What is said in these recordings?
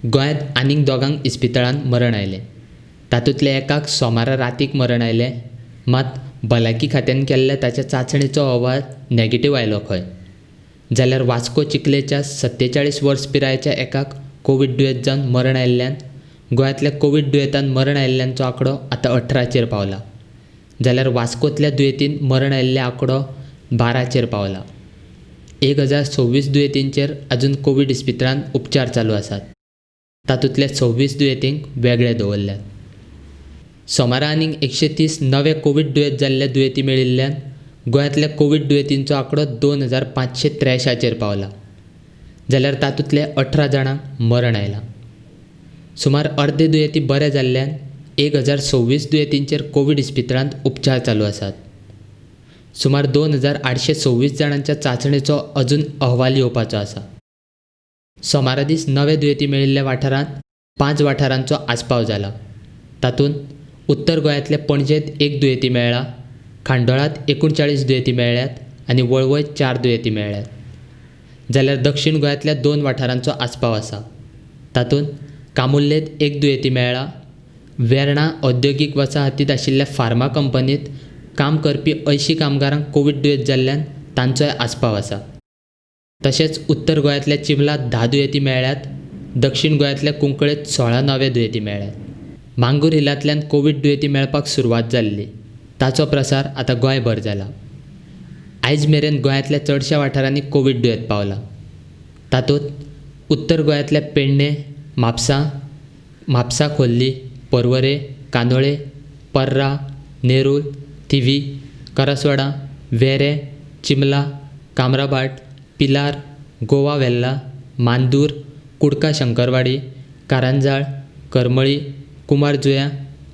गोंयांत आनीक दोगांक इस्पितळांत मरण आयलें. तातूंतल्या एकाक सोमारा रातीक मरण आयलें, मात भलायकी खात्यान केल्ल्या ताच्या चांचणेचो अहवाल नॅगेटीव्ह आयलो खंय. जाल्यार वास्को चिखलेच्या 47 वर्स पिरायेच्या एकाक कोवीड दुयेंत जावन मरण आयिल्ल्यान गोंयांतल्या कोवीड दुयेंतान मरण आयिल्ल्यांचो आंकडो आतां 18चेर पावला. जाल्यार वास्कोंतल्या दुयेंतीन मरण आयिल्ले आंकडो 12चेर पावला. 1026 दुयेंतींचेर अजून कोवीड इस्पितळांत उपचार चालू आसात. तातूंतल्या 26 दुयेंतींक वेगळे दवरल्यात. सोमारा आनीक 130 नवे कोवीड दुयेंत जाल्ले दुयेंती मेळिल्ल्यान गोंयांतल्या कोवीड दुयेंतींचो आंकडो 2583चेर पावला. जाल्यार तातूंतले 18 जाणांक मरण आयलां. सुमार अर्दे दुयेंती बरे जाल्ल्यान 1026 दुयेंतींचेर कोवीड इस्पितळांत उपचार चालू आसात. सुमार 2826 जाणांच्या चांचणेचो अजून अहवाल येवपाचो आसा. सोमारा दीस नवे दुयेंती मेळिल्ल्या वाठारांत 5 वाठारांचो आस्पाव जाला. तातूंत उत्तर गोंयांतल्या पणजेंत 1 दुयेंती मेळ्ळा, खांडोळांत 39 दुयेंती मेळ्ळ्यात आनी वळवय 4 दुयेंती मेळ्ळ्यात. जाल्यार दक्षिण गोंयांतल्या 2 वाठारांचो आस्पाव आसा. तातूंत कामुर्लेंत 1 दुयेंती मेळ्ळा, वेर्णा औद्योगीक वसाहतींत आशिल्ल्या फार्मा कंपनींत काम करपी 80 कामगारांक कोवीड दुयेंत जाल्ल्यान तांचोय आस्पाव आसा. तशेंच उत्तर गोंयांतल्या चिंबलांत 10 दुयेंती मेळ्ळ्यात, दक्षिण गोंयांतल्या कुंकळेंत 16 नवे दुयेंती मेळ्ळ्यात. मांगूर हिलांतल्यान कोवीड दुयेंती मेळपाक सुरवात जाल्ली, ताचो प्रसार आतां गोंयभर जाला. आयज मेरेन गोंयांतल्या चडश्या वाठारांनी कोवीड दुयेंत पावला. तातूंत उत्तर गोंयांतल्या पेडणे, म्हापसा, म्हापसा खोर्ली, पर्वरे, कांदोळे, पर्रा, नेरूल, थिवी, करासवाडा, वेरें, चिंबला, कामराभाट, पिलार, गोवा वेल्ला, मांदूर, कुडका शंकरवाडी, कारंजाळ, करमळी, कुमारजुंव्यां,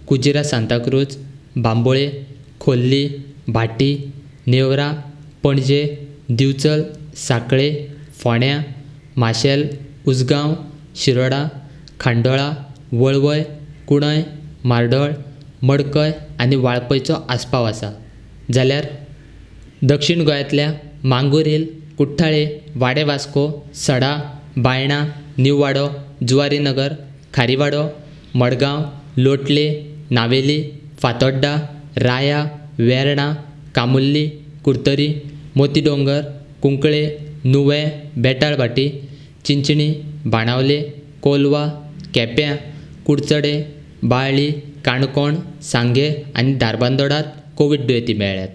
कुजिरा सांताक्रूज, बांबोळे, खोर्ली, भाटी, नेवरा, पणजे, दिवचल, सांखळे, फोंड्यां, माशेल, उसगांव, शिरोडा, खांडोळा, वळवय, कुणय, मार्दोळ, मडकय आनी वाळपयचो आस्पाव आसा. जाल्यार दक्षिण गोंयांतल्या मांगूर हिल, कुठ्ठाळे, वाडे वास्को, सडा, बायणा, नीव वाडो, जुवारी नगर, खारीवाडो, मडगांव, लोटले, नावेली, फातोड्डा, राया, वेर्णा, कामुर्ली, कुडतरी, मोती दोंगर, कुंकळे, नुवें, बेताळभाटी, चिंचणी, बाणावले, कोलवा, केप्यां, कुडचडे, बाळ्ळी, काणकोण, सांगें आनी धारबांदोडात कोवीड दुयेंती मेळ्ळ्यात.